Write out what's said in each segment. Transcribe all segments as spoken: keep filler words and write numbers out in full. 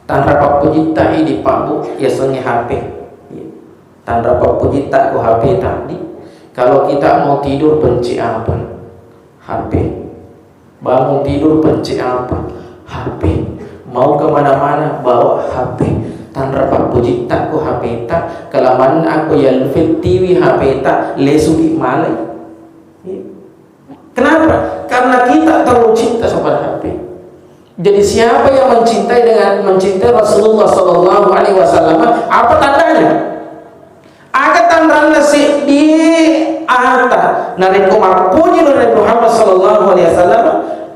Tanra pappujitta idi, Pak, Bu, yasengnge H P. Tanra pappujitta ko H P tadi. Kalau kita mau tidur pencet apa? H P. Bangun tidur pencet apa? H P. Mau kemana-mana bawa H P. Tanra pappujitta ko H P ta, kelamaan aku yalfil tiwi H P ta, lesuki malai. Kenapa? Karena kita terlalu cinta sama H P. Jadi siapa yang mencintai dengan mencintai Rasulullah sallallahu alaihi wasallam, apa tandanya? Aga tanranna seddi ata narekko mappuji Nabi Muhammad sallallahu alaihi wasallam,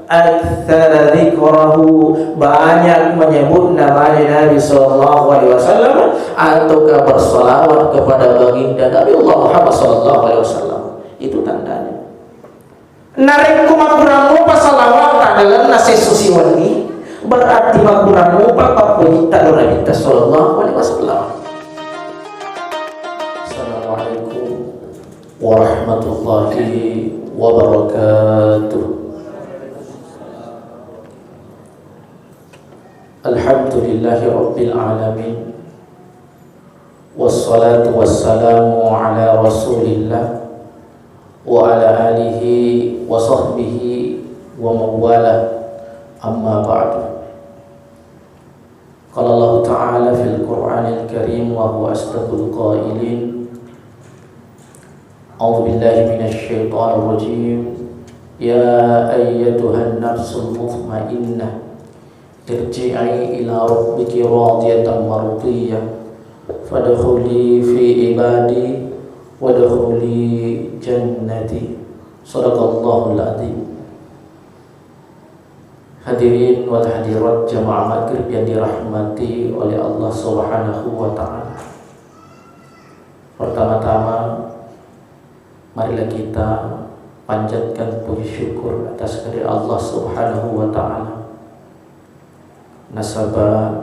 aktsara dzikrahu, banyak menyebut namanya Nabi sallallahu alaihi wasallam, ataukah bersalawat kepada baginda Nabi Allah Muhammad sallallahu alaihi wasallam. Itu tandanya. Narekko makurang mopa salawatta lalenna sessu siwenni, berarti makurang mopa pappojitta lo Nabitta sallallahu alaihi wasallam. Assalamualaikum warahmatullahi wabarakatuh. Alhamdulillahi rabbil alamin. Wassalatu wassalamu ala Rasulillah wa ala alihi wa sahbihi wa mawala, amma ba'du. Qala Allah Ta'ala fil Qur'anil Karim wa huwa asdaqul qailin. A'udzu billahi minasy syaithanir rajim. Ya ayyatuhan nafsul mutmainnah, irji'i ila rabbiki radiyatan mardiyah, fadkhuli fi ibadi, wadkhuli jannati. Sadaqallahul adzim. Hadirin wal hadirat jamaah maghrib yang dirahmati oleh Allah Subhanahu wa Ta'ala. Pertama-tama, marilah kita panjatkan puji syukur atas kehadirat Allah Subhanahu wa Ta'ala. Nasaba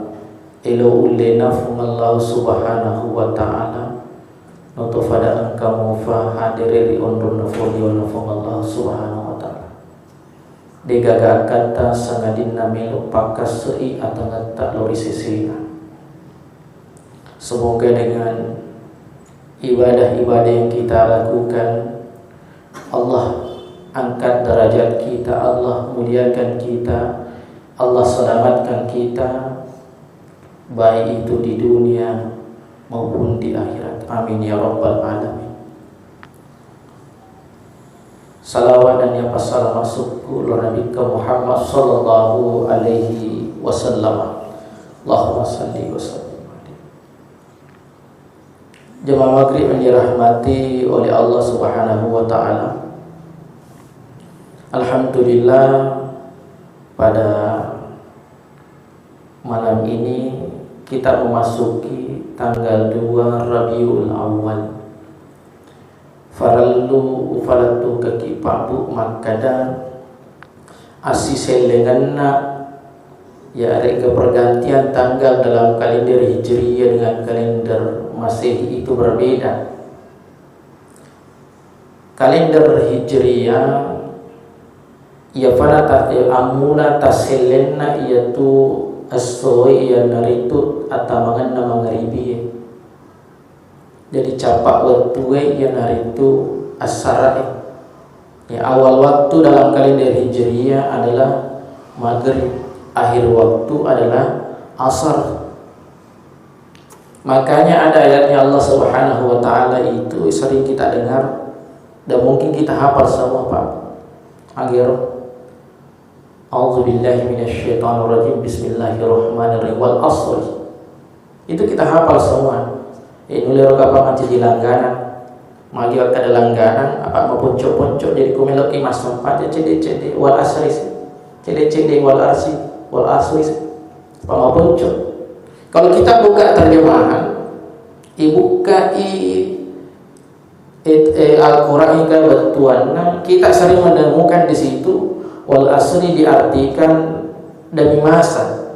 elo ullena Puang Allah Subhanahu wa Ta'ala, noto fada engka mufa hadere ri onronna foliona Puang Allah Subhanahu wa Ta'ala. Degaga akkatta sangadinna melo pakkasse'i atangetta lo ri sesena. Semoga dengan ibadah-ibadah yang kita lakukan, Allah angkat derajat kita, Allah muliakan kita, Allah selamatkan kita, baik itu di dunia maupun di akhirat. Amin ya rabbal alamin. Salawat dan ya passalam masuk ku lo Nabi ke Muhammad sallallahu alaihi wasallam. Allahumma salli wa sallim alaihi. Jemaah maghrib yang dirahmati oleh Allah Subhanahu wa Ta'ala. Alhamdulillah, pada malam ini kita memasuki tanggal dua Rabiul Awal. Farellu ufalettukekki, Pak, Bu, makkada assisellengenna, yarega pergantian tanggal dalam kalender Hijriyah dengan kalender Masehi itu berbeda. Kalender Hijriyah, iyafana ta-, eh, ammula tassellenna iyatu essoe, iyanaritu attamangenna mangaribie. Jadi, cappaq wettue iyanaritu assarae. Ya, awal waktu dalam kalender Hijriyah adalah maghrib, akhir waktu adalah asar. Makanya ada ayatnya Allah Subhanahu wa Ta'ala itu sering kita dengar dan mungkin kita hafal semua, Pak. Agero. A'udzubillahi minasyaitonirrajim. Bismillahirrahmanirrahim. Wal asri. Itu kita hafal semua. Eh, nulero kapang aja di langganan. Magi wakkada langganan, apa maponco-ponco, jadi ku meloki massempa aja cede-cede. Wal asri sih. Cede-cede wal arsi, wal asri sih. Apa maponco. Kalau kita buka terjemahan, ibuka i It-, eh, Al-Quran ika bettuanna, kita sering menemukan di situ, wal asri diartikan demi masa.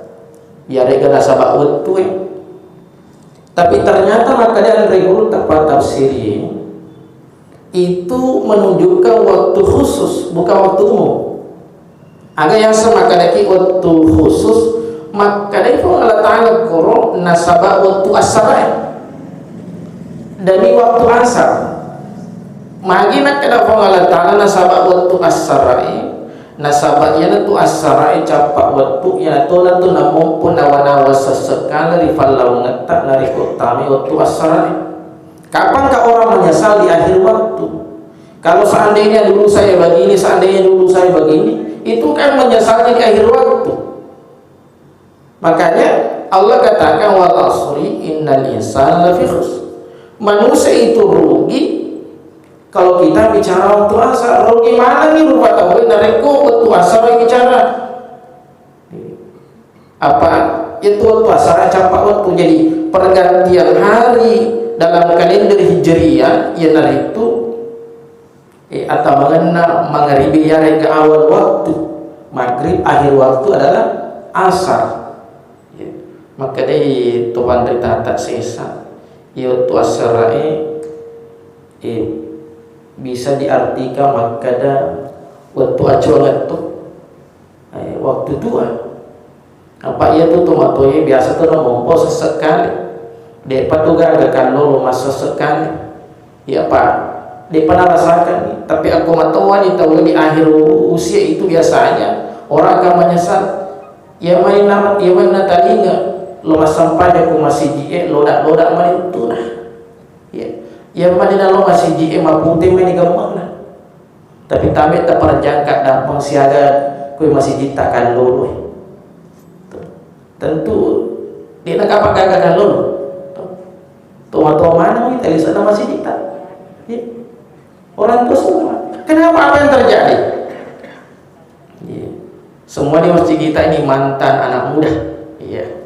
Yarega nasaba wettue. Tapi ternyata makkeda anre guru tapa tafsiri itu menunjukkan waktu khusus, bukan waktu umum. Aga yaseng makkedaki wettu khusus, Makkedai Puang Allah Ta'ala koro nasaba wettu assarae. Demi waktu asar. Magi nakkeda Puang Allah Ta'ala nasaba wettu assarae, nasaba iyanatu assarae cappa wettu, iyanatu natu namompo nawa-nawa sessekala ri fallaungetta narekko tami wettu assarae. Kapan ka orang menyesal di akhir waktu? Kalau seandainya dulu saya begini, seandainya dulu saya begini, itu kan menyesal di akhir waktu. Makanya Allah katakan, "Wal asri innal insana lafi khusr." Manusia itu rugi kalau kita bicara waktu asar. Rugi mana nih rupa tahu narekko waktu asar bicara. Apa itu waktu asar cappa waktu. Jadi pergantian hari dalam kalender Hijriah, iyanaritu Eh, attamangenna mangaribi yarega awal waktu, maghrib akhir waktu adalah asar. Ya. Makkedai to panritata sesa, iya wettu assarae, eh, bisa diartikan makkeda wettu acuangetto, eh, waktu tua. Apa iyatu tomatoae biasa tu namompo sessekkale. De'pa tu gaga kallolo massessekkale. Iya, Pak. De'pa narasakan. Tapi akko matoani tau di akhir usia itu biasanya orang akan menyesal. Iya main nama, iya main natalinga. Lo massempajang ku masiji e, loda-loda main tuna. Iya. Iya main lo masiji e, mapute main gemmana. Tapi tabe taparjangka dampeng siaga kue masiji ta kallolo. Tentu, de'na kapang gaga kallolo. Toa-toa mana kita di sana masih kita. Ya. Orang tua semua. Kenapa, apa yang terjadi? Ya. Semua di masjid kita ini mantan anak muda. Iya.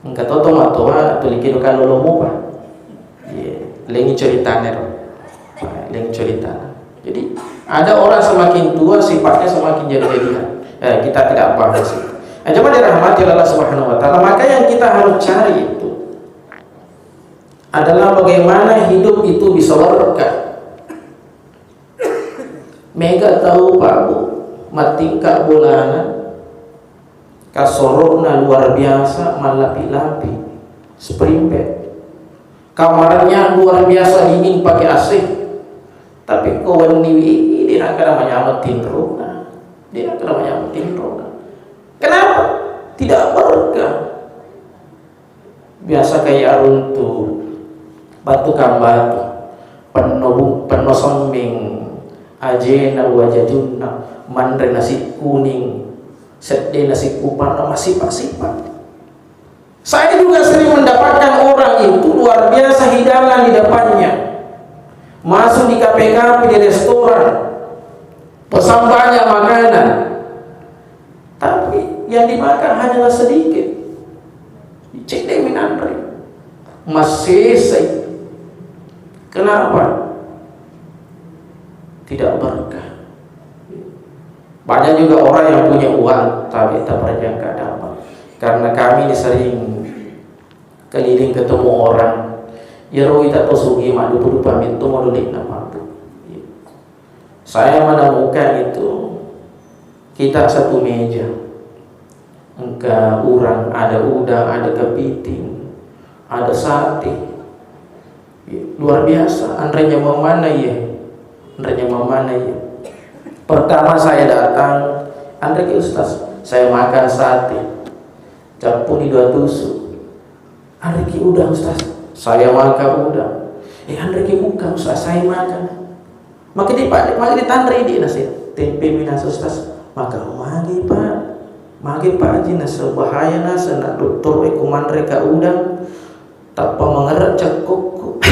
Engka to tomatoa tuli kedo kallolo mopa. Iya, lengi ceritane ro. Lengi ceritana. Jadi, ada orang semakin tua, sifatnya semakin jadi-jadian. Eh, kita tidak bahas itu. Eh, coba dirahmati Allah Subhanahu wa Ta'ala. Maka yang kita harus cari itu adalah bagaimana hidup itu bisa berkah. Mega tau, Pak, Bu, mattingka bolana, kasorokna luar biasa, mallapi-lapi, spring bed. Kamarnya luar biasa dingin pakai A C. Tapi ko wenni wi, dia nak kena manyameng tinrona. Dia nak kena manyameng tinrona. Kenapa? Tidak berkah. Biasa kayak runtu batu kambatu, penno bu-, penno semming, ajena wajajunna, manre nasi kuning, sedde nasi kuparna, masipa-sipa. Saya juga sering mendapatkan orang itu luar biasa hidangan di depannya. Masuk di kafe-kafe, di restoran, pesan banyak makanan. Tapi yang dimakan hanyalah sedikit. Cedde minanre. Masesai. Kenapa? Tidak berkah. Banyak juga orang yang punya uang, tapi tak berjangka dapat. Karena kami ini sering keliling ketemu orang, iyaro ita to sugi maddupa-dupa metto moduli na mabbu. Saya menemukan itu, kita satu meja. Engka urang, ada udang, ada kepiting, ada sate. Luar biasa, anre nyameng maneng iye. Anre nyameng maneng iye. Pertama saya datang, "Anre ki Ustaz?" "Saya makan sate." Cappuni dua tusuk. "Anre ki udang, Ustaz?" "Saya makan udang." "Eh, anre ki buka, Ustaz, saya makan." "Maka di Pak, maka ditanre di nasi tempe minasa, Ustaz." "Maka magi, Pak. Magi, Pak Haji, nasa bahaya nasa, nak dokter e kumanre ka udang. Tappa mengerek cekokku."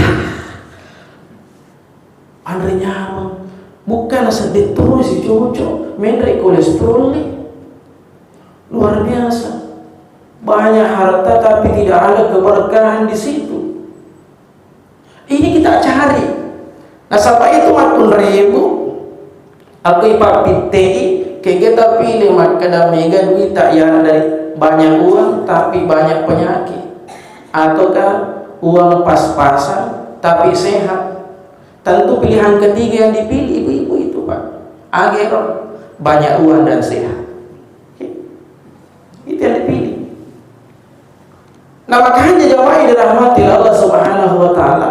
Anre nyameng. Bukan nasa dokter si cocok. Menre kolesterol nih. Luar biasa. Banyak harta tapi tidak ada keberkahan di situ. Ini kita cari. Nasaba itu makkun ribu. Aku ipappittei, kege tapile makkeda mega duita yang dari banyak uang tapi banyak penyakit. Ataukah uang pas-pasan tapi sehat. Tentu pilihan ketiga yang dipilih ibu-ibu itu, Pak. Agero, banyak uang dan sehat. Nah, makanya jamaah yang dirahmati Allah Subhanahu wa Ta'ala,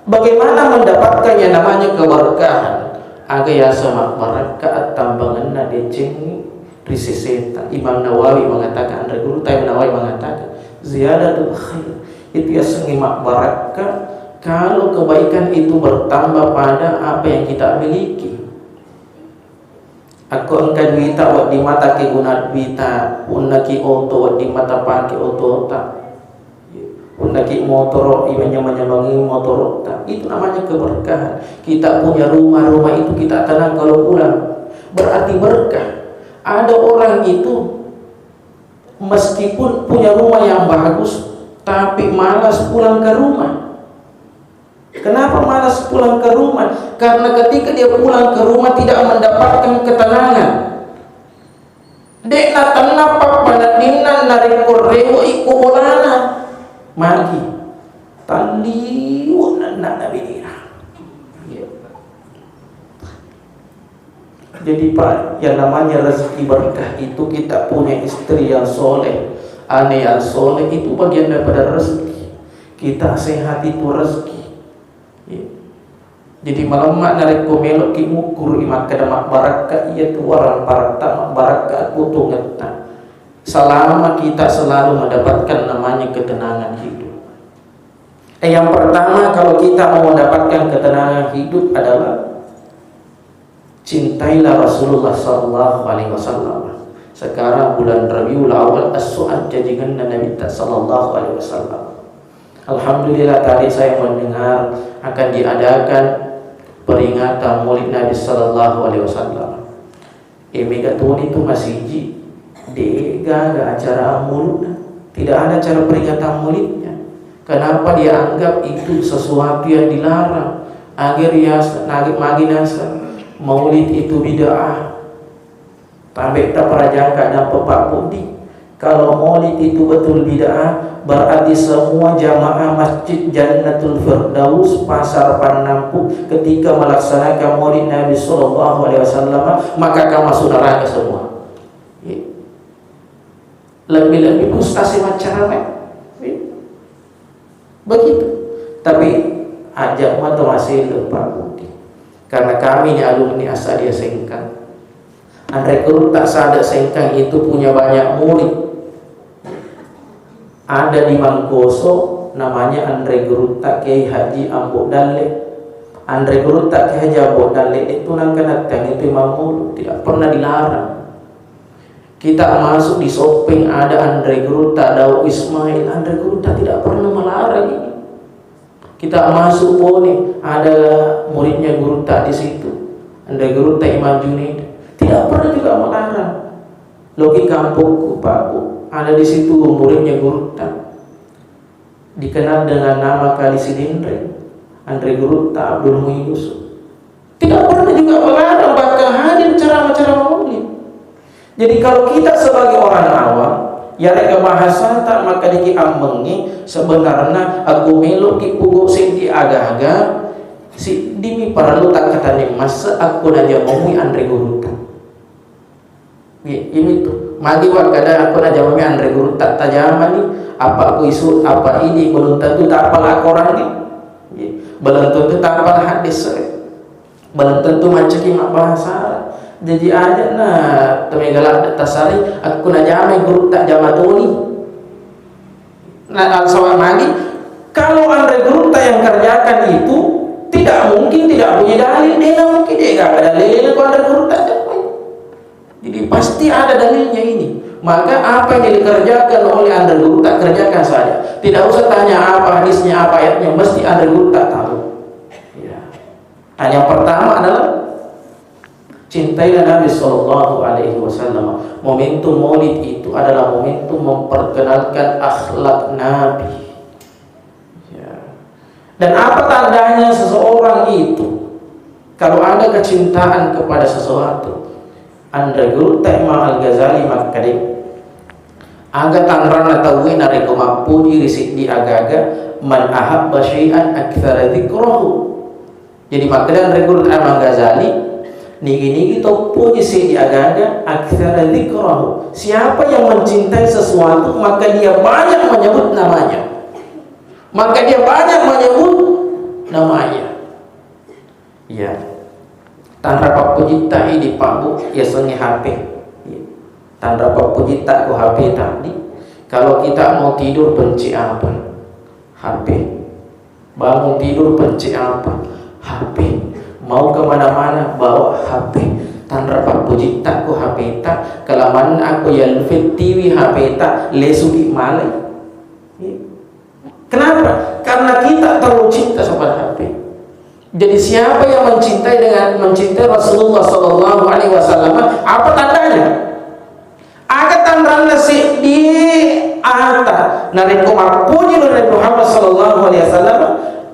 bagaimana mendapatkan yang namanya keberkahan? Aga yaseng mabbarakka attambangenna decengngi ri seseta. Imam Nawawi mengatakan, Anre Gurutta Imam Nawawi mengatakan, ziyadatul khair, itu yasengnge mabbarakka kalau kebaikan itu bertambah pada apa yang kita miliki. Akko engka duita, wedding mata keguna duita, punnaki oto, wedding mata pake otota. Punnaki motoro, iya nyamang-nyamangi motorotta. Itu namanya keberkahan. Kita punya rumah, rumah itu kita tenang kalau pulang. Berarti berkah. Ada orang itu meskipun punya rumah yang bagus, tapi malas pulang ke rumah. Kenapa malas pulang ke rumah? Karena ketika dia pulang ke rumah, tidak mendapatkan ketenangan. De'na tenna pappaneddinna narekko rewe'i ko bolana. Magi? Talliwe'na na-, nabinira. Iya. Jadi, Pak, yang namanya rezeki berkah itu, kita punya istri yang soleh, anak yang soleh, itu bagian daripada rezeki. Kita sehat itu rezeki. Iya. Jadi, malemma narekko meloki mukkuru i makkeda mabbarakka, iya tu warang paratta mabbarakka kutungetta. Selama kita selalu mendapatkan namanya ketenangan hidup. Eh, yang pertama, kalau kita mau mendapatkan ketenangan hidup adalah cintailah Rasulullah sallallahu alaihi wasallam. Sekarang bulan Rabiul Awal, esso ajjajingenna Nabitta sallallahu alaihi wasallam. Alhamdulillah, tadi saya mendengar akan diadakan peringatan Maulid Nabi sallallahu alaihi wasallam. Eh, mega toni tu masiji, de gaga acara mauludna. Tidak ada acara peringatan maulidnya. Kenapa dianggap itu sesuatu yang dilarang? Agar ya, nagi magi nasa maulid itu bid'ah. Tabe ta parajangka dan pepak budi. Kalau maulid itu betul bid'ah, berarti semua jamaah Masjid Jannatul Firdaus Pasar Pannampu ketika melaksanakan maulid Nabi sallallahu alaihi wasallam, maka akan masuk neraka semua. Ya. Lebih-lebih ustaz yang macam apa? Ya. Begitu. Tapi ajak mata masih lupa budi. Karena kami ini alumni Asadia Sengkang. Anre Gurutta Sada Sengkang itu punya banyak murid. Ada di Mangkoso namanya Anre Gurutta Kiai Haji Ambo Dalle. Anre Gurutta Kiai Haji Ambo Dalle itu nangka nattang itu imam maulud, tidak pernah dilarang. Kita masuk di Soppeng, ada Anre Gurutta Daud Ismail. Anre Gurutta tidak pernah melarang ini. Kita masuk Bone, ada muridnya Gurutta di situ. Anre Gurutta Imam Junaid. Tidak pernah juga melarang. Loki kampungku, Pak Bu, ada di situ muridnya Gurutta. Dikenal dengan nama Kali Sidenreng. Anre Gurutta Abdul Muhyi Yusuf. Tidak pernah juga melarang, bahkan hadir ceramah-ceramah maulid. Jadi, kalau kita sebagai orang awam, yarega bahasa tak maka diki ammengi, sebenarnya aku melo ki pugo seddi aga-aga, si dimi perlu tak katanya masa aku naja maui Anre Gurutta. Iya, ini tuh. Magi wakkada aku najamami Anre Gurutta tajamani, apa aku isu, apa ini, belum tentu tak apal Al-Quran nih. Iya, belum tentu tak apal hadis. Belum tentu maccaki mabbahasa Arab. Jadi aja na temegala tasari, aku najamai Gurutta jama toni. Nah, al-, sawang magi, kalau Anre Gurutta yang kerjakan itu, tidak mungkin tidak punya dalil. Dia nggak mungkin dia nggak ada dalil, kalau Anre Gurutta jamai. Jadi pasti ada dalilnya ini. Maka apa yang dikerjakan oleh Anre Gurutta, kerjakan saja. Tidak usah tanya apa hadisnya, apa ayatnya, mesti Anre Gurutta tahu. Ya. Nah, yang pertama adalah cintailah Nabi Shallallahu Alaihi Wasallam. Momentum Maulid itu adalah momentum memperkenalkan akhlak Nabi. Ya. Dan apa tandanya seseorang itu kalau ada kecintaan kepada sesuatu? Anre Gurutta Imam Al-Ghazali makkeda, aga tanranna tauwe narekko mappuji ri siddi agaga, man ahabba syai'an aktsara dzikrahu. Jadi makkeda Anre Gurutta Imam Ghazali, Nigi-nigi to poji seddi agaga, aktsara dzikrahu. Siapa yang mencintai sesuatu, maka dia banyak menyebut namanya. Maka dia banyak menyebut namanya. Iya. Tanra pappojitta idi, Pak, Bu, yasengnge H P. Iya. Tanra pappojitta ko H P tadi. Kalau kita mau tidur, pencet apa? H P. Bangun tidur, pencet apa? H P. Mau kemana-mana, bawa H P. Tanra pappojitta ko H P ta, kelamaan ako yalfettiwi H P ta, lesuki malai. Kenapa? Karena kita terlalu cinta sama H P. Jadi siapa yang mencintai dengan mencintai Rasulullah Sallallahu Alaihi Wasallam, apa tandanya? Aga tanranna seddi ata. Narekko mappuji Nabi Muhammad sallallahu alaihi wasallam,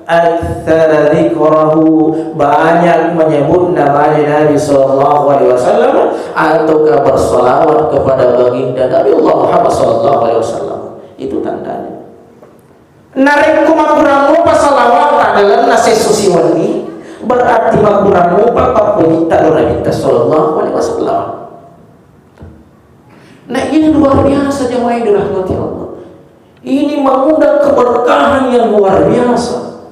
aktsara dzikrahu, banyak menyebut namanya Nabi sallallahu alaihi wasallam, ataukah bersalawat kepada baginda Nabi Allah Muhammad sallallahu alaihi wasallam. Itu tandanya. Narekko makurang mopa salawat dalam nase susi wenni, berarti makurang mopa pappojitta ro Nabitta sallallahu alaihi wasallam. Nah, ini luar biasa, jamaah yang dirahmati Allah. Ini mengundang keberkahan yang luar biasa.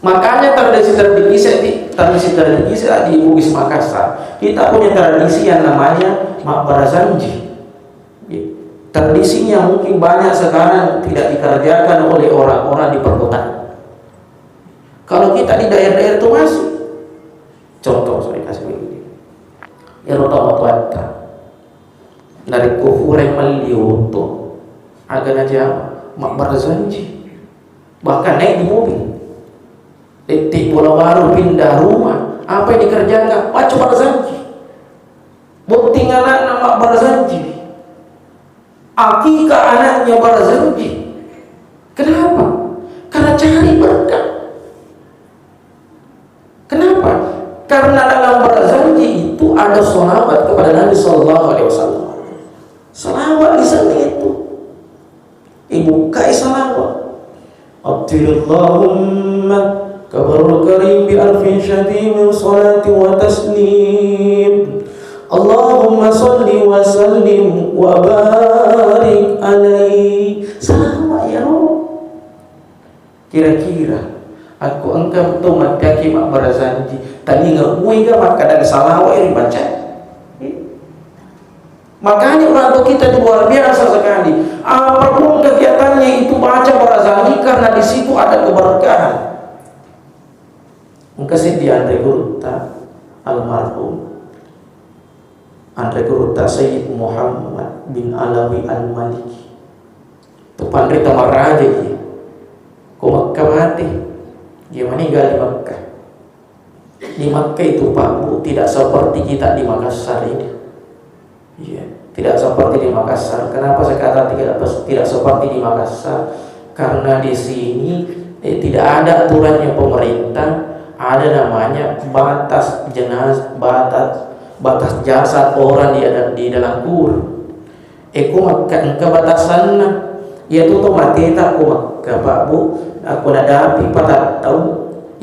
Makanya tradisi-tradisi di tradisi-tradisi di Bugis Makassar, kita punya tradisi yang namanya mabbarasanji. Tradisinya mungkin banyak sekarang tidak dikerjakan oleh orang-orang di perkotaan. Kalau kita di daerah-daerah itu masih. Contoh saya kasih begini. Ero tau matoatta. Narekko furai melli oto, aga najama, mabbarasanji. Bahkan naik di mobil. Detik bola baru pindah rumah, apa yang dikerjakan? Baca barasanji. Botting anakna mabbarasanji. Akikah anaknya barasanji. Kenapa? Karena cari berkah. Kenapa? Karena dalam barasanji itu ada salawat kepada Nabi Sallallahu Alaihi Wasallam. Salawat di sana itu. Ibu kai salawat. Attirillahumma kabarul karim bi alfin syadid min salati wa taslim. Allahumma salli wa sallim wa barik alaihi. Salawat ya Rabb. Kira-kira, akko engka to matteaki mabbarasanji, talinga muiga makkada salawat ribaca? Makanya orang tua kita itu luar biasa sekali. Apapun kegiatannya itu baca barasanji karena di situ ada keberkahan. Engka seddi anre gurutta almarhum, anre gurutta Sayyid Muhammad bin Alawi Al-Maliki. Tu panrita maraja ki. Ko Mekka mati, dia meninggal di Mekka. Di Mekka itu, Pak, Bu, tidak seperti kita di Makassar ini. Iya, tidak seperti di Makassar. Kenapa saya kata tidak, tidak seperti di Makassar? Karena di sini, eh, tidak ada aturannya pemerintah, ada namanya batas jenaz-, batas, batas jasad orang di ada-, di dalam kubur. Eh, ko Mekka engka batasanna. Iya tu to mateta ko Mekka, Pak, Bu, akko nadapi patang taung,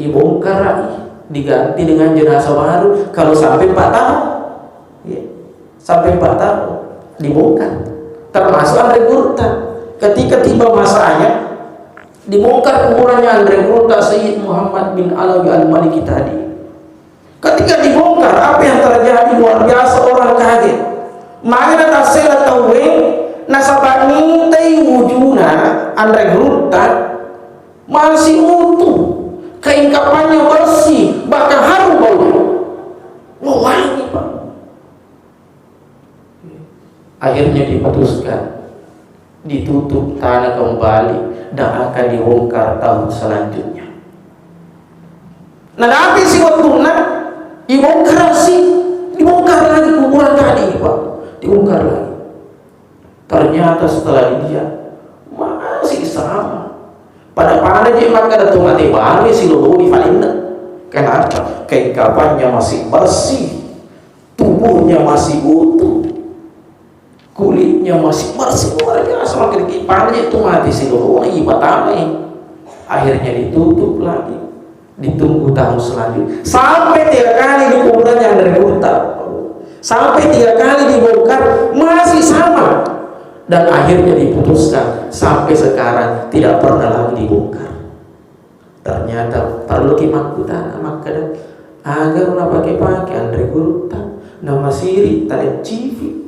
ibongkarai, diganti dengan jenazah baru. Kalau sampai empat tahun, iya, sampai empat tahun dibongkar. Termasuk anre gurutta. Ketika tiba masanya, dibongkar kuburannya anre gurutta Sayyid Muhammad bin Alawi Al-Maliki tadi. Ketika dibongkar, apa yang terjadi? Luar biasa, orang kaget. Magi natassela tauwe, nasaba nitai wujuna anre gurutta masih utuh, kain kafannya bersih, bahkan harum baunya. Wah, wangi, Pak. Akhirnya diputuskan, ditutup tanah kembali dan akan dibongkar tahun selanjutnya. Nah, nanti si wettunna dibongkar si, dibongkar lagi kuburan tadi, Pak. Dibongkar lagi. Ternyata setelah dilihat, masih sama. Pada-pada je makkada to mate baru silolongi palinna. Kenapa? Kain kafannya masih bersih. Tubuhnya masih utuh, kulitnya masih bersih, luar biasa. Makin kipannya itu mati silolongi, ipatamai. Akhirnya ditutup lagi. Ditunggu tahun selanjutnya. Sampai tiga kali dikuburannya Anre Gurutta. Sampai tiga kali dibongkar, masih sama. Dan akhirnya diputuskan, sampai sekarang tidak pernah lagi dibongkar. Ternyata perlu ki makkutana, makkeda, aga napake-pake Anre Gurutta, namasiri, taleng cipi.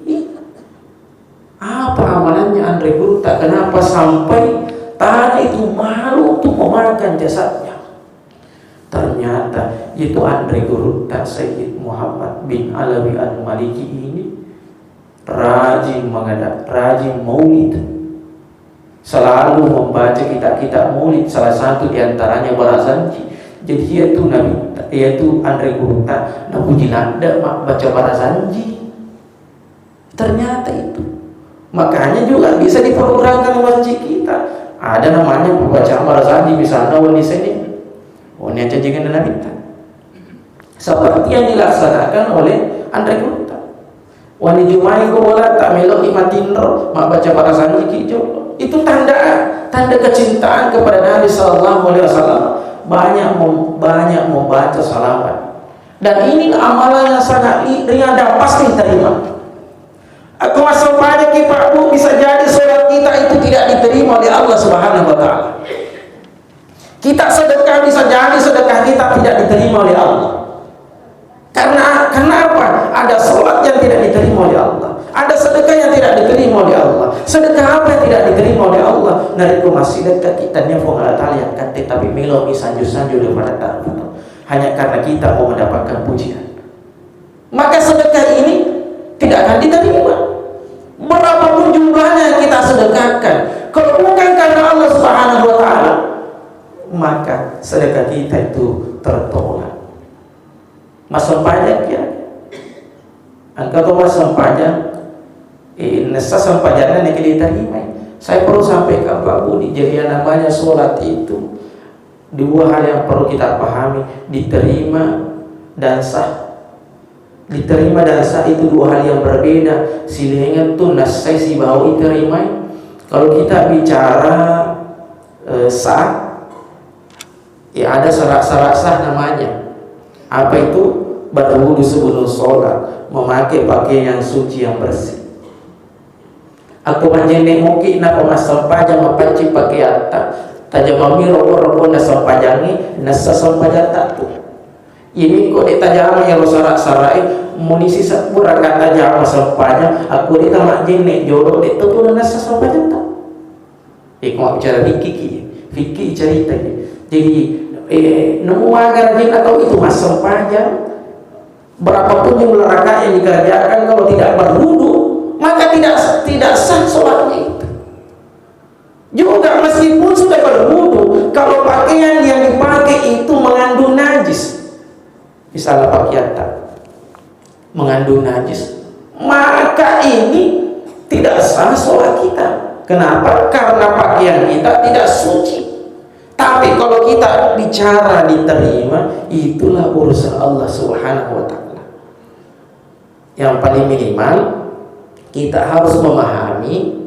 Apa amalannya Anre Gurutta? Kenapa sampai tanah itu malu untuk memakan jasadnya? Ternyata itu Anre Gurutta Sayyid Muhammad bin Alawi Al-Maliki ini rajin mengada-, rajin maulid. Selalu membaca kitab-kitab maulid, salah satu diantaranya Barazanji. Jadi, yaitu Nabi, yaitu Anre Gurutta, napuji ladde ma-, baca Barazanji. Ternyata itu. Makanya juga bisa diprogramkan di masjid kita. Ada namanya pembacaan Barazanji, misalnya, wenni Senin. Wenni aja jangan Nabi. Seperti yang dilaksanakan oleh Anre Gurutta. Wenni Jumai ko bola tak melok lima tinro, mabbaca Barazanji ki jolo. Itu tanda, tanda kecintaan kepada Nabi Sallallahu Alaihi Wasallam. Banyak mem-, banyak membaca salawat. Dan ini amalan yang sangat i-, ringan dan pasti diterima. Aku masuk pada ki, Pak Bu, bisa jadi sholat kita itu tidak diterima oleh Allah Subhanahu wa Ta'ala. Kita sedekah, bisa jadi sedekah kita tidak diterima oleh Allah. Karena, karena apa? Ada sholat yang tidak diterima oleh Allah. Ada sedekah yang tidak diterima oleh Allah. Sedekah apa yang tidak diterima oleh Allah? Narekko massedekah kita, nia Puang Allah Ta'ala yang kate, tapi melo mi sanju-sanju daripada tak. Hanya karena kita mau mendapatkan pujian. Maka sedekah ini tidak akan diterima. Berapapun jumlahnya yang kita sedekahkan, kalau bukan karena Allah Subhanahu wa Ta'ala, maka sedekah kita itu tertolak. Massempajang ya. Engka to massempajang, eh, nessa sempajanna neke ditarimai. Saya perlu sampaikan, Pak Budi, jadi yang namanya sholat itu dua hal yang perlu kita pahami, diterima dan sah. Diterima dan sah itu dua hal yang berbeda. Silaingeng tu nassai sibawa iterimai. Kalau kita bicara, eh, sah, ya ada syarat-syarat sah namanya. Apa itu? Berwudu sebelum sholat, memakai pakaian yang suci, yang bersih. Akko majjenne moki nappa massempajang mapaccing pakeatta, tajamammi roko-rokonna sempajangnge, nessa sempajatta tu. Iyami ko de' tajama iyaro sara-sarae, munisi sebbu raka tajama sempajang, akko de' tamajjenne jolo, de' to tu nessa sempajatta. Iko mabbicara fikki ki, fikki carita ki. Jadi, eh, nemu maga rajinna tau itu massempajang, berapapun jumlah rakaat yang dikerjakan, kalau tidak berwudu, maka tidak, tidak sah sholatnya itu. Juga meskipun sudah berwudu, kalau pakaian yang dipakai itu mengandung najis, misalnya pakaiatta mengandung najis, maka ini tidak sah sholat kita. Kenapa? Karena pakaian kita tidak suci. Tapi kalau kita bicara diterima, itulah urusan Allah Subhanahu wa Ta'ala. Yang paling minimal, kita harus memahami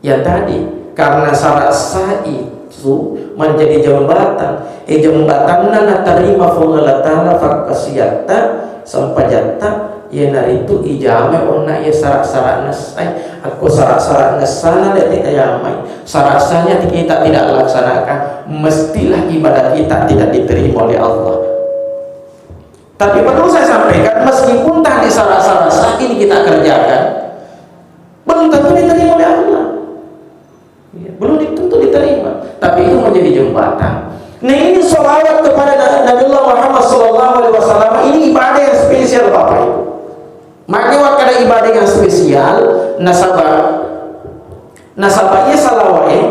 yang tadi, karena syarat sah itu menjadi jembatan. Eh, jembatanna natarima Puang Allah Ta'ala fakkasiatta, sempajatta, iyanaritu ijamai onna iya syarat-syarat nessai. Akko syarat-syarat nessana de' tajamai, syarat sahnya kita tidak laksanakan, mestilah ibadah kita tidak diterima oleh Allah. Tapi perlu saya sampaikan, meskipun tadi syarat-syarat sah ini kita kerjakan, belum tentu diterima oleh Allah. Ya, belum tentu diterima. Tapi itu menjadi jembatan. Nah, ini sholawat kepada Na-, Nabiullah Muhammad sallallahu alaihi wasallam, ini ibadah yang spesial, Bapak Ibu. Makanya waktu ada ibadah yang spesial, nasaba, nasaba iya salawat, eh,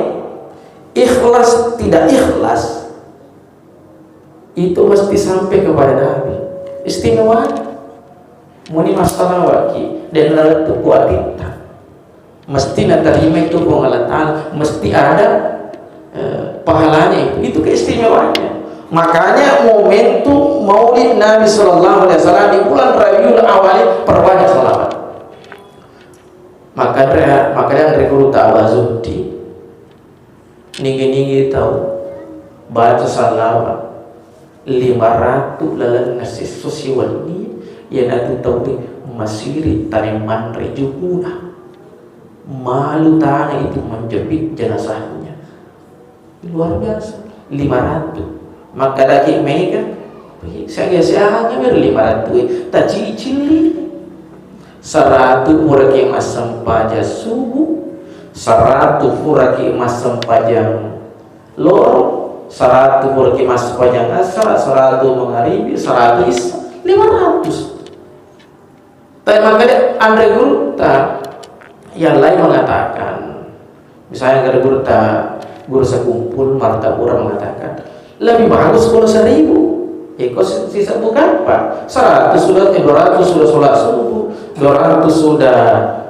ikhlas tidak ikhlas, itu mesti sampai kepada Nabi. Istimewanya. Muni massalawatki, de' nalettu ku atitta. Mesti natarima itu Puang Allah Ta'ala. Mesti ada, eh, pahalanya itu. Itu keistimewaannya. Makanya momentum Maulid Nabi Sallallahu Alaihi Wasallam di bulan Rabiul Awal, perbanyak salawat. Makanya, makanya Anre Gurutta Abah Zuhdi, nigi-nigi tau baca salawat, Lima ratu lalenna siesso siwenni, iyanatu tauwe masiri tane manre jukuna. Malu tana itu menjepit jenazahnya. Luar biasa. Lima ratu. Makkedaki mega, "Ih, siaga-siaga mero lima ratu e, tacicili." Seratu puraki massempajang subuh, seratu puraki massempajang loro, seratu puraki massempajang asar, seratu mangaribi, seratu isya, lima ratus. Tapi makanya anre gurutta yang lain mengatakan, misalnya anre gurutta, Guru Sekumpul Martapura mengatakan, lebih bagus kalau seribu. Iko si-, sisa bukan apa? Seratus sudah, eh, dua ratus sudah sholat subuh, dua ratus sudah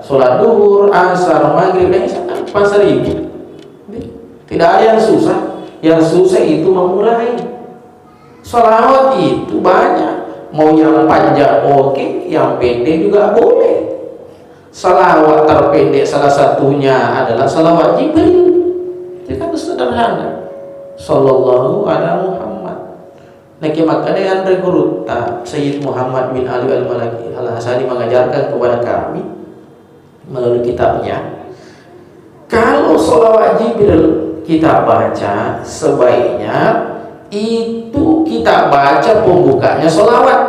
sholat duhur, asar, maghrib, dan isya, apa seribu? Tidak ada yang susah. Yang susah itu memulai. Salawat itu banyak. Mau yang panjang oke, yang pendek juga boleh. Salawat terpendek salah satunya adalah salawat Jibril. Itu kan sederhana. Sallallahu ala Muhammad. Nake makanya anre gurutta Sayyid Muhammad bin Ali Al-Malaki Al-Hasani mengajarkan kepada kami melalui kitabnya, kalau sholawat Jibril kita baca, sebaiknya itu kita baca pembukanya sholawat.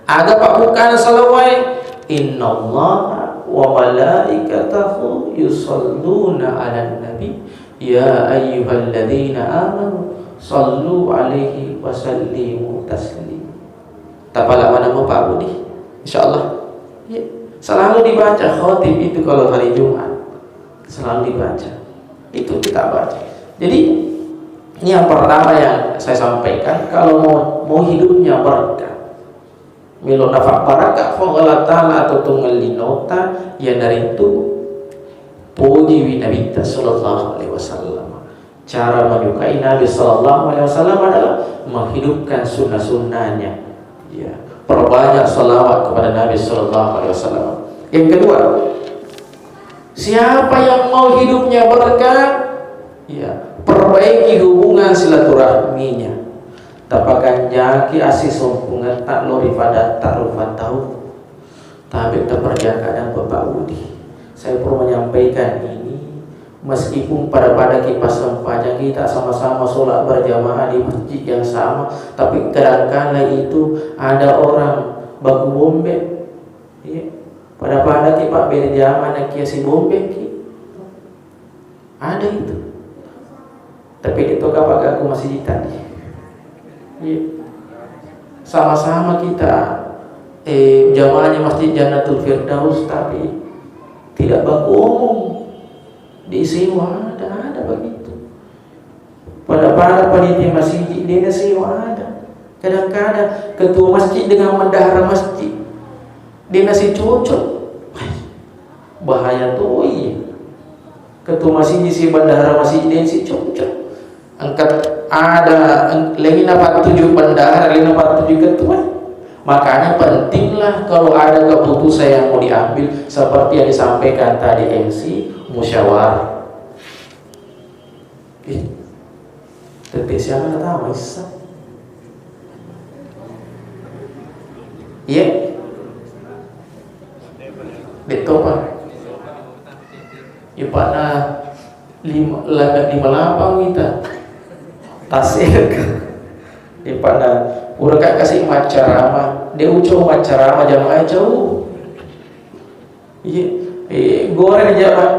Aga pabbukkana sholawat? Innallaha wa malaikatahu yusalluna ala nabi, ya ayyuhalladzina amanu sallu alaihi wa sallimu taslima. Tapala maneng mo Pak Budi, insyaallah. Ya. Selalu dibaca khotib itu kalau hari Jumat. Selalu dibaca. Itu kita baca. Jadi, ini yang pertama yang saya sampaikan, kalau mau, mau hidupnya berkah, melo nafa barakah Puang Allah Ta'ala atau tungelinota, ya naritu pojiwi Nabitta sallallahu alaihi wasallam. Cara menyukai Nabi sallallahu alaihi wasallam adalah menghidupkan sunnah-sunnahnya. Ya, perbanyak salawat kepada Nabi sallallahu alaihi wasallam. Yang kedua, siapa yang mau hidupnya berkah, ya, perbaiki hubungan silaturahminya. Tapakanjaki asisempungetta lao ri padatta rupa tau. Tapi taperjaka dan Bapak Budi. Saya perlu menyampaikan ini, meskipun pada-pada ki passempajang, kita sama-sama sholat berjamaah di masjid yang sama, tapi kadangkala itu ada orang baku bombe. Iya. Pada-pada ki pabbere jamaah nakia si bombe ki. Ada itu. Tapi itu kapang ganggu masjid tadi. Iya. Sama-sama kita, eh, jamaahnya Masjid Jannatul Firdaus, tapi tidak baku omong. Disewa ada, ada begitu. Pada-pada panitia masjid, dia sewa ada. Kadang-kadang ketua masjid dengan bendahara masjid, dia nasi cocok. Bahaya tuh, iya. Ketua masjid si bendahara masjid dia si cocok. Engka ada, eng-, laingi napattuju bendahara, laingi napattuju ketua. Makanya pentinglah kalau ada keputusan yang mau diambil, seperti yang disampaikan tadi M C, musyawarah. Ih, tette siapa kata Isa? Iya? Detto, Pak. Ipana lima, la-, lima lapang ita. Tasik. Ipana pura ka kasi maccarama. De ucau maccarama jamaah jauh. Iya, eh, goreng aja, Pak.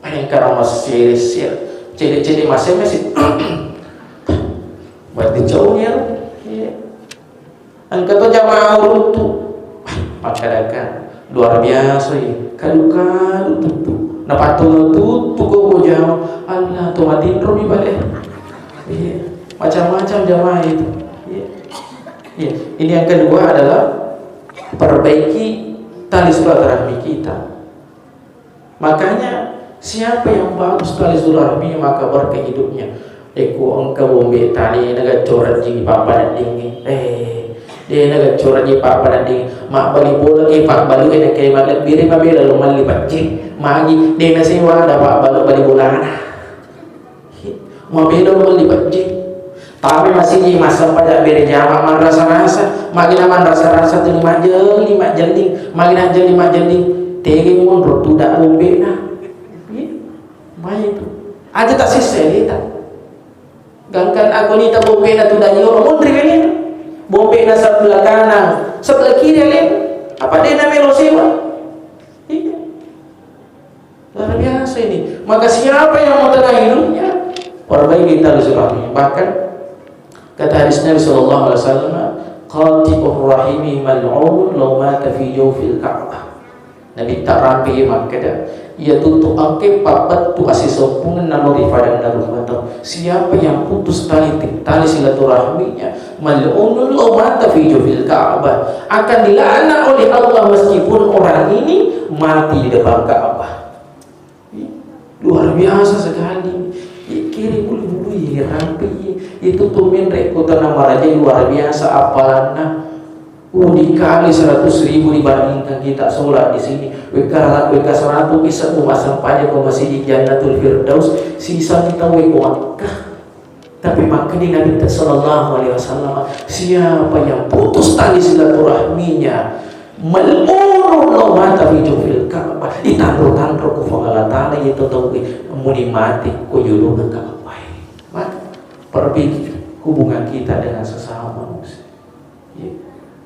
Paling karena masih sir. Cede-cede masih masih. Berarti jauh ya. Iya. Engka to jamaah uruntu. Masyarakat luar biasa ya. Kalu-kalu tuttu. Napattu tuttu kok jamaah. Allah, to matinro mi bale. Iya. Macam-macam jamaah itu. Iya. Iya. Ini yang kedua adalah perbaiki tali silaturahmi kita. Makanya, siapa yang bagus tali silaturahmi, maka berkah hidupnya. Eko engka bombe tani, naga coret jing papa dan dingin. Eh, dia naga coret jing papa dan dingin. Mak bali bola ke, pak balu, eh, kayak makan biri, mabela lo mali pacci. Magi, dia nasi wada, pak balu bali bola. Mabela lo mali pacci. Tapi masigi massempajang bere jama manrasa-rasa, magina manrasa-rasa tu majeli majelling, magina jeli majelling, tege monro tuda bombe'na. Iya, mai tu. Aja tak sisse lita. Gangkan aku nita bombe'na tuda nyoro, monri bene. Bombe'na sebelah kanan, sebelah kiri ale. Apa dena melo sewa? Iya. Luar biasa ini. Maka siapa yang mau tenang hidupnya, perbaiki tali silaturahmi. Bahkan kata hadis Nabi sallallahu alaihi wasallam, "Qati'ur rahimi mal'unun law mata fi jawfil Ka'bah." Nabi tak rampi makkeda, iya tutu angke pabbettu asisompungenna lao ri padanna rupa tau. Siapa yang putus tali, tali silaturahminya, mal'unun law mata fi jawfil Ka'bah, akan dilaknat oleh Allah meskipun orang ini mati di depan Ka'bah. Luar biasa sekali. Kiri bulu-bulu ya rampi. Itu tuh menre kota Namaraja luar biasa apalanna. Uh, dikali seratus ribu dibandingkan kita sholat di sini. Weka, weka seratus bisa rumah sampah ke Masjid Jannatul Firdaus. Sisa kita weko Makkah. Tapi makkeda Nabi sallallahu alaihi wasallam, siapa yang putus tali silaturahminya, mal'unun law mata fi jawfil Ka'bah, itanro-tanro ku Puang Allah Ta'ala itu tau muni mati ku jolona Ka'bah. Maka perbaiki hubungan kita dengan sesama manusia. Ya.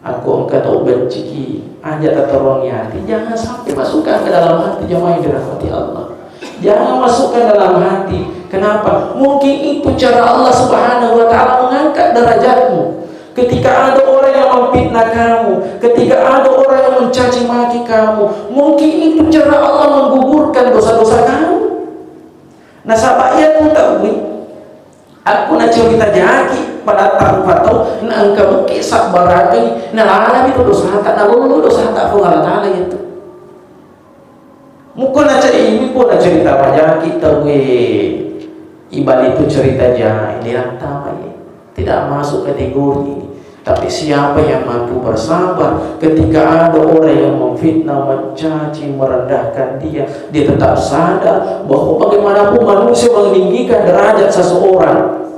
Aku engka tau benciki, aja tataruangi hati. Jangan sampai masukkan ke dalam hati, jamaah yang dirahmati Allah. Jangan masukkan dalam hati. Kenapa? Mungkin itu cara Allah Subhanahu wa Ta'ala mengangkat derajatmu. Ketika ada orang yang memfitnah kamu, ketika ada orang yang mencaci maki kamu, mungkin itu cara Allah menggugurkan dosa-dosa kamu. Nasaba iya tu tauwe, aku nacerita jaki pada tau patau, na engka muki sabbarakai, nalalami tu dosata, nalollo dosata Puang Allah Ta'ala itu. Muko nacari, muko nacerita majaki tauwe, ibali tu cerita jai, diantamai. Tidak masuk kategori ini. Tapi siapa yang mampu bersabar ketika ada orang yang memfitnah, mencaci, merendahkan dia, dia tetap sadar bahwa bagaimanapun manusia meninggikan derajat seseorang,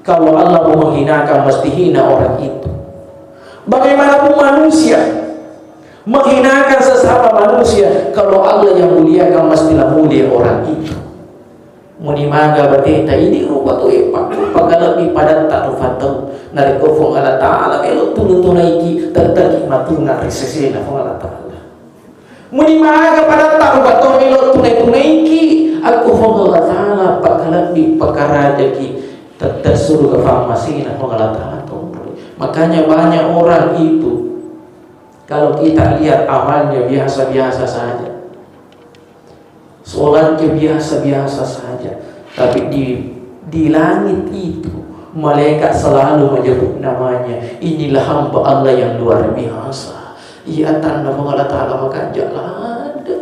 kalau Allah mau menghinakan, mesti hina orang itu. Bagaimanapun manusia menghinakan sesama manusia, kalau Allah yang muliakan, mestilah mulia orang itu. Muni maga bateta, idi rupa tu epa, pagalebbi padatta rupa tau. Narekko Puang Allah Ta'ala melo tunu-tunaiki, tetteki matuna ri sesena Puang Allah Ta'ala. Muni maga padatta rupa tau melo tunai-tunaiki, akko Puang Allah Ta'ala pagalebbi pakarajaki, tette suruga fammasena Puang Allah Ta'ala tongkoi. Makanya banyak orang itu, kalau kita lihat amalnya biasa-biasa saja. Sholatnya biasa-biasa saja, tapi di, di langit itu malaikat selalu menyebut namanya. Inilah hamba Allah yang luar biasa. Iya, tanda Puang Allah Ta'ala makanja ladde.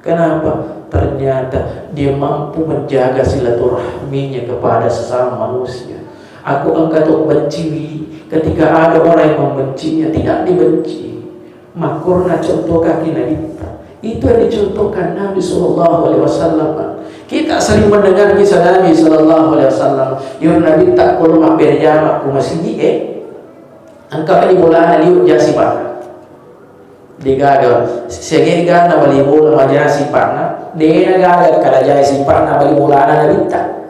Kenapa? Ternyata dia mampu menjaga silaturahminya kepada sesama manusia. Aku engka to benciwi, ketika ada orang yang membencinya, tidak dibenci. Makkorona contoh kaki Nabitta. Itu yang dicontohkan Nabi Sallallahu Alaihi Wasallam. Kita sering mendengar kisah Nabi Sallallahu Alaihi Wasallam. Yo Nabitta kalau mabbere jama ku masigi, eh, engka di bolana liu jasi pana. Degaga, segega na bali bola majasi pana. Dena gaga kada jai sipana bali bolana Nabitta.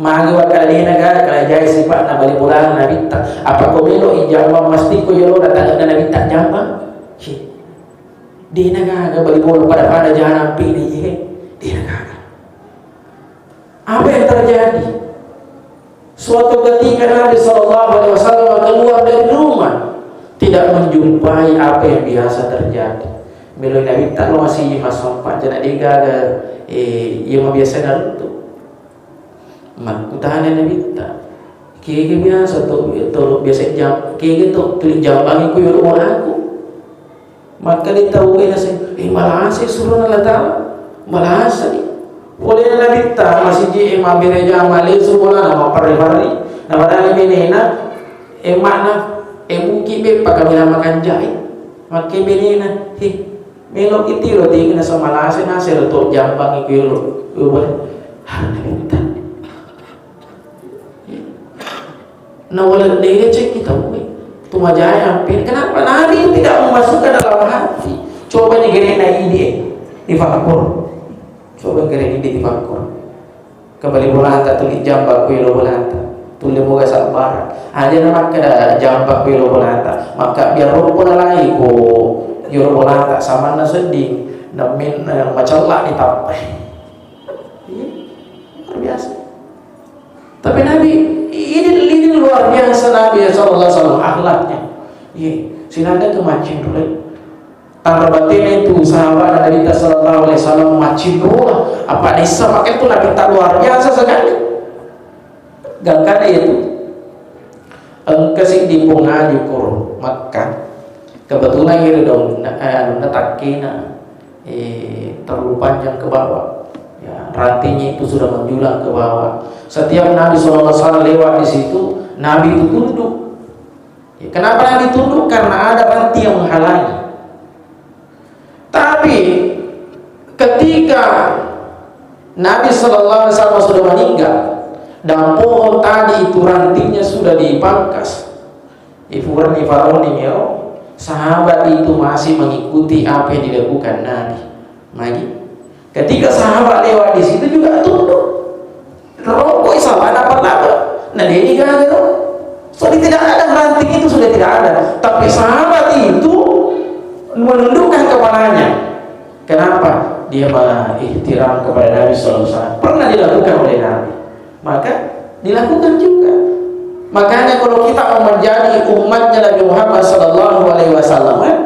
Magi wakkala dena ga kalajai sipa'na bali bolana Nabitta. Apa ko melo i jambang mastikko jolo na tangenna Nabitta jambang? Hi. Dena gaga bali bola pada-pada jarang pini, he. Dena gaga. Apa yang terjadi? Suatu ketika Nabi Sallallahu Alaihi Wasallam keluar dari rumah, tidak menjumpai apa yang biasa terjadi. Melo Nabitta lo masih masompa, jana degaga, eh, iya mabiasa naruntu. Makkutana Nabitta, kega biasa to, to biasa jam, kega to tuli jambangi ku yolo bolaku. Makkeda tau e naseng, eh, malasa surona Allah Ta'ala, malasa ni. Pole Nabitta masiji e mabbere jama lesu bolana mapparri-parri, na padahal benena, eh, makna, eh, muki be pakamila makanjai. Makke benena, he, Meloki tiro tegi naseng malasa nasero to jambangi ku yolo. Yolo. Harna bintang. Nawaleddeceng kita, weh. Tumajaya hampir. Kenapa? Nabi itu tidak memasukkan dalam hati. Coba ni gerena idi, eh. Difakkur. Coba gerena idi difakkur. Kembali bolata tuli jamba kuelo bolata. Tulle moga sabbara. Aja na makkeda jamba kuelo bolata. Maka biar rokko nalai ko yolo bolata samanna sedding. Namin, eh, macella ditappai. Iya. Luar biasa. Tapi Nabi, ini, ini luar biasa Nabi sallallahu alaihi wasallam akhlaknya. Iya, silakan ke mancing dulu. Tanra batena itu sahabat Nabi kita sallallahu alaihi wasallam mancing dulu. Apa desa pakai itu Nabi tak luar biasa sekali. Gangkana itu. Engka siddi pong aju koro Makkah. Kebetulan iri dong, na-, eh, anunna takkena, eh, terlalu panjang ke bawah. Ya, rantingnya itu sudah menjulang ke bawah. Setiap Nabi sallallahu alaihi wasallam lewat di situ, Nabi itu tunduk. Ya, kenapa Nabi tunduk? Karena ada ranting yang menghalangi. Tapi ketika Nabi sallallahu alaihi wasallam sudah meninggal dan pohon tadi itu rantingnya sudah dipangkas, ifurani Firaun ini, sahabat itu masih mengikuti apa yang dilakukan Nabi. Magi, ketika sahabat lewat di situ juga tunduk. Rokoi sahabat apa laba? Nah, dia ini gagal. Sudah tidak ada, ranting itu sudah tidak ada. Tapi sahabat itu menundukkan kepalanya. Kenapa? Dia mengihtiram kepada Nabi sallallahu alaihi wasallam. Pernah dilakukan oleh Nabi. Maka dilakukan juga. Makanya kalau kita mau menjadi umatnya Nabi Muhammad sallallahu alaihi wasallam, eh,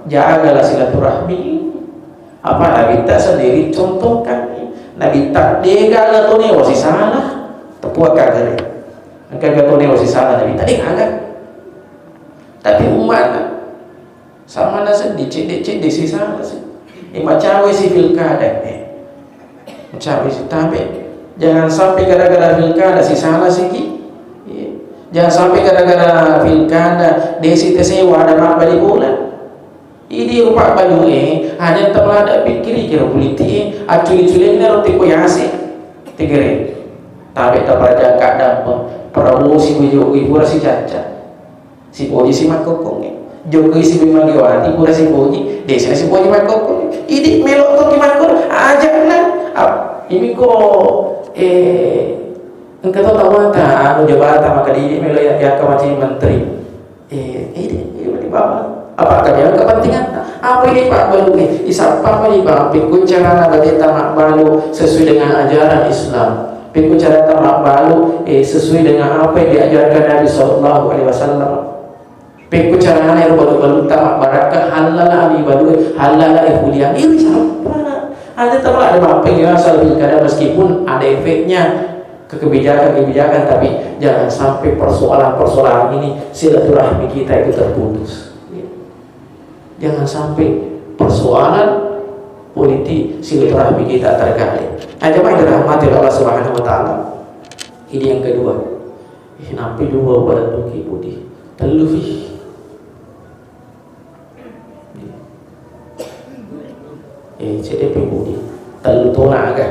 jagalah silaturahmi. Apa Nabitta sendiri contohkan? Nabitta degaga tone wasi salah, tepua kagare. Engka tone wasi salah Nabitta degaga. Tapi umatna sama na seddi, cedde-cedde si salah si. Eh, macawe si pilkada, eh. Macawe si tabe. Jangan sampai gara-gara pilkada si salah si ki. Iya. Jangan sampai gara-gara pilkada desi tesewa ada mabbali bola. Idi rupa balu, eh, hanya temelada pikiri kira politik, eh, aculi-culinna roti koyase. Tegere. Tabe taparaja kadang Prabowo si bujo, pura si caca. Sipoji si makkokkongnge. Jokowi si Megawati pura sipoji, desa sipoji makkokkongnge. Idi melo to ki makkoro, ajakna. Ap-, ini ko, eh, engka to tawata anu jabatan maka idi melo ya, ya ka macam menteri. Eh, idi, idi mati baba. Apa kami kepentingan? Apa ini Pak Balu, eh, isappa ini Pak, pekko carana bateta mabbalu sesuai dengan ajaran Islam. Pekko carata mabbalu, eh, sesuai dengan apa yang diajarkan Nabi sallallahu alaihi wasallam. Pekko carana ero balu-balutta mabbarakka, hallala ami balue, hallala ihuliang. Iri sampana. Ada tahu ada mappeng ya asal pilkada meskipun ada efeknya ke kebijakan-kebijakan, tapi jangan sampai persoalan-persoalan ini silaturahmi kita itu terputus. Jangan sampai persoalan politik silaturahmi kita terganggu. Nah, jamaah yang dirahmati oleh Allah Subhanahu wa Ta'ala. Ini yang kedua. Eh, nampi dua pada tuki budi. Tellu fi. Eh, cedde pi budi. Tellu tona aga.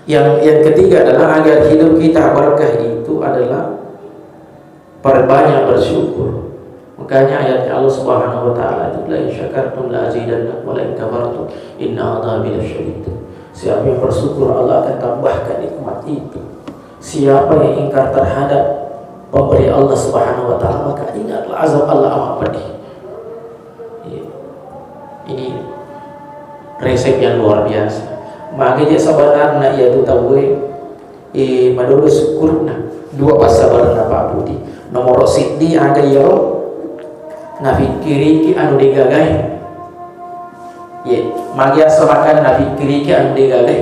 Yang, yang ketiga adalah agar hidup kita berkah itu adalah perbanyak bersyukur. Makanya ayatnya Allah Subhanahu wa Ta'ala itu, "La in syakartum la azidannakum wa la in kafartum inna adzabi lasyadid." Siapa yang bersyukur, Allah akan tambahkan nikmat itu. Siapa yang ingkar terhadap pemberi Allah Subhanahu wa Ta'ala, maka ingatlah azab Allah amat pedih. Iya. Ini resep yang luar biasa. Maka dia sebenarnya ia tu tahu, eh, madolo syukurna. Dua passabarenna Pak Budi. Nomor siddi aga iyaro nafikkiriki anu degagai. Ye, magi asalakan nafikkiriki anu degagai.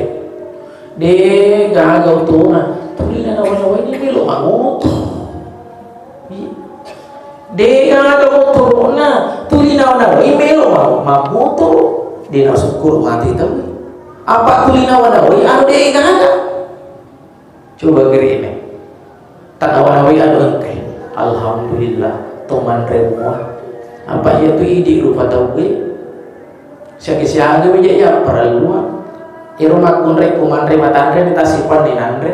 Degaga otona, tulina nawa-nawa ini melo mangoto. Iya. Degaga motorona, tuli nawa-nawai melo ma-, mammoto. De nasyukur mate tau. Apa tuli nawa-nawai anu degaga? Coba gerene. Tanawa-nawai anu engkai. Alhamdulillah, to manre mua. Apa iya tu idi rupa tauwe? Siaga-siaga mi je iya parelluang. Iro makkunrai ko manre matanre ni tasipan ni nanre.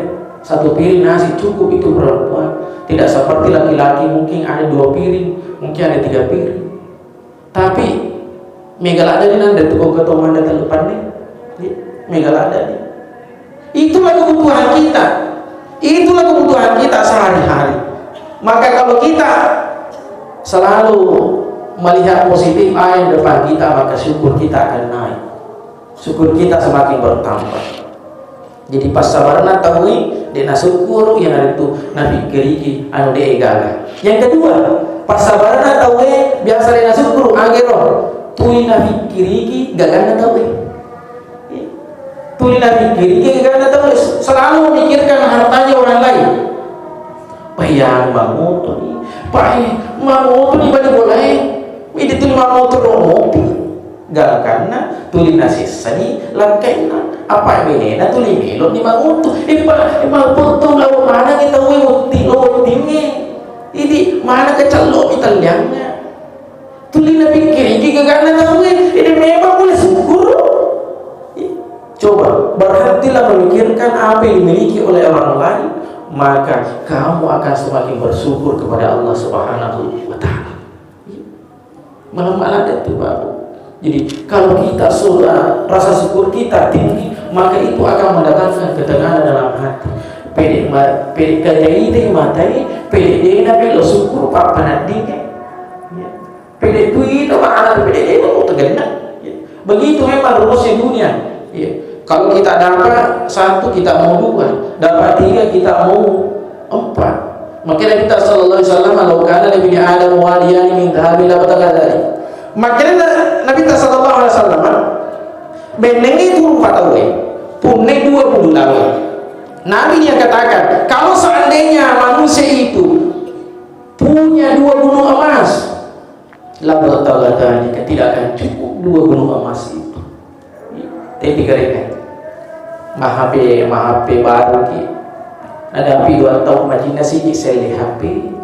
Satu piring nasi cukup itu perempuan. Tidak seperti laki-laki, mungkin ada dua piring, mungkin ada tiga piring. Tapi mega ladde ni nanre tu ko ketomanda tellu panne. Iya, mega ladde ni. Itulah kebutuhan kita. Itulah kebutuhan kita sehari-hari. Maka kalau kita selalu melihat positif aja di depan kita, maka syukur kita akan naik. Syukur kita semakin bertambah. Jadi, passabarenna tauwe de' nasukkuru, iyanaritu napikkiriki anu de' gaga. Yang kedua, passabarenna tauwe biasa de' nasukkuru, agero tuli napikkiriki gaganna tauwe. Tuli napikkiriki gaganna tauwe, selalu memikirkan hartanya orang lain. Payang mangoto ni, pae mangoto ni bali bolae, idi tuli mangoto ro mopi. Gangkanna tuli nasessani lakkainna, apa benena tuli meloni mangutu. Eh, pa-, eh, mappetto lao manengngi tauwe wetti-, lo wettingnge. Idi mana kecallo mi talliangnga. Tuli napikkiriki gaganna tauwe, ede memang pole syukur. Coba berhentilah memikirkan apa yang dimiliki oleh orang lain, maka kamu akan semakin bersyukur kepada Allah Subhanahu wa Ta'ala. Malam-malam itu baru. Jadi, kalau kita sudah rasa syukur kita tinggi, maka itu akan mendatangkan ketenangan dalam hati. Pede ma-, pede kajaite matai, pede dena pelo syukur, papa nadine. Ya. Pede duit, apa anak pede dena mau tegenna. Ya. Begitu memang rumusnya dunia. Ya. Kalau kita dapat satu, kita mau dua. Dapat tiga, kita mau empat. Makanya Nabi sallallahu alaihi wasallam, "Lau kana li bani Adam wadiyani min dhahabin labtagha dzalik." Makanya Nabi sallallahu alaihi wasallam, bennengngi turu patauwe, punnai dua bulu lawe. Nabi yang katakan, kalau seandainya manusia itu punya dua gunung emas, labtagha dzalika, tidak akan cukup dua gunung emas itu. Tapi gareka. Mahape, mahape baruki. Nadapi dua taung majinna siki selle H P.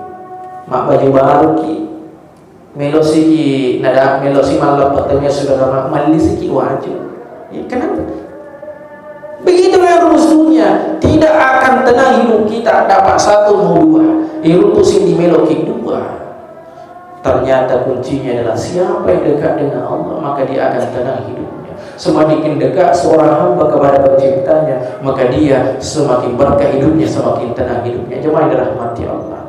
Mabbaju baruki. Melo siki, nada, melo si malleppe taunya saudara ma-, malli siki waju. Ya, kenapa? Begitu yang rumus dunia. Tidak akan tenang hidup kita dapat satu mau dua. Iruntu sing di melo ki dua. Ternyata kuncinya adalah siapa yang dekat dengan Allah, maka dia akan tenang hidupnya. Semakin dekat seorang hamba kepada penciptanya, maka dia semakin berkah hidupnya, semakin tenang hidupnya. Jemaah yang dirahmati Allah.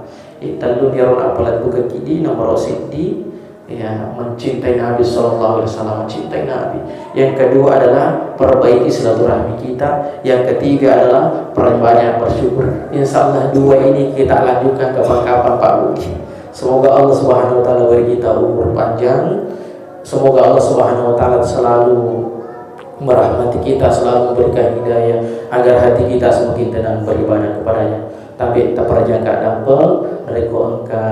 Itelluni ro apalagi buka kidi, nomor seddi, ya, mencintai Nabi sallallahu alaihi wasallam, mencintai Nabi. Yang kedua adalah perbaiki silaturahmi kita. Yang ketiga adalah perbanyak bersyukur. Insya Allah dua ini kita lanjutkan kapan-kapan, Pak Budi. Semoga Allah Subhanahu wa Ta'ala beri kita umur panjang. Semoga Allah Subhanahu wa Ta'ala selalu merahmati kita, selalu memberikan hidayah agar hati kita semakin tenang beribadah kepadanya. Tapi tak perjangka dampeng, reko engka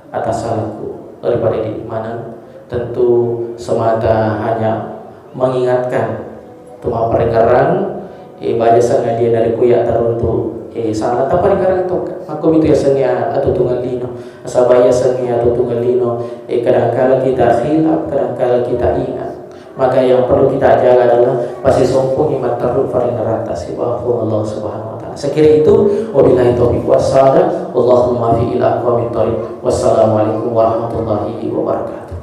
atas salahku daripada di mana, tentu semata hanya mengingatkan. Tuma parengerang, eh, baja sengaja dari kuya teruntuk, eh, salah tak parengerang tu. Aku itu ya sengaja atau tunggal lino. Asaba ya sengaja atau tunggal lino. Eh, kadangkala kita khilaf, kadangkala kita ingat. Maka yang perlu kita jaga adalah pasti sompong iman teruk paling neraka sibawa Allah Subhanahu wa Ta'ala. Sekira itu, wabillahi taufiq wassalam. Allahumma fi ila aqwamit thariq. Wassalamualaikum warahmatullahi wabarakatuh.